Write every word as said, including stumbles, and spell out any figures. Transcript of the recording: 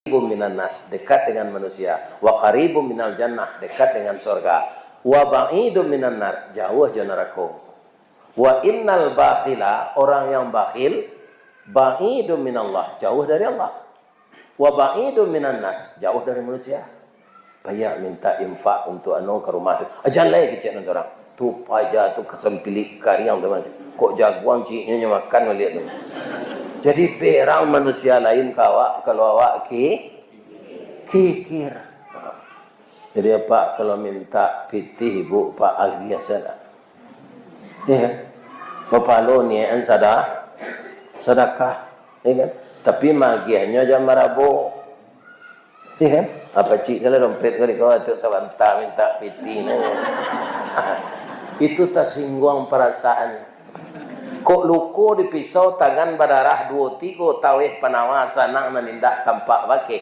qaribun minan nas, dekat dengan manusia. Wa qaribun minal jannah, dekat dengan sorga. Wa ba'idun minan nar, jauah jo narako. Wa innal bakhila, orang yang bakhil, ba'idun minallah, jauh dari Allah. Wa ba'idun minan nas, jauh dari manusia. Banyak minta infak untuk anu ka rumah tu. Ajan lai kecek nan sorang. Tu paja tu kasampilik kariang tu macam. Kok jaguang ciknyo nyo makan baliak tu. Jadi berang manusia lain ka awak, kalau awak ki-, kikir. Jadi apak kalau minta pitih ibu, pak, agiah sanak. Ya kan? Bapalo niaik an sada-, sadakah. Ya kan? Tapi magiahnyo jan marabo. Ya kan? Apa cik kalau dompet kau di kau tu sabanta minta pitih ni. Itu tasingguang parasaan. Kok luko di pisau, tangan badarah duo tigo, taweh panawa, sanang nan indak tampak bakeh.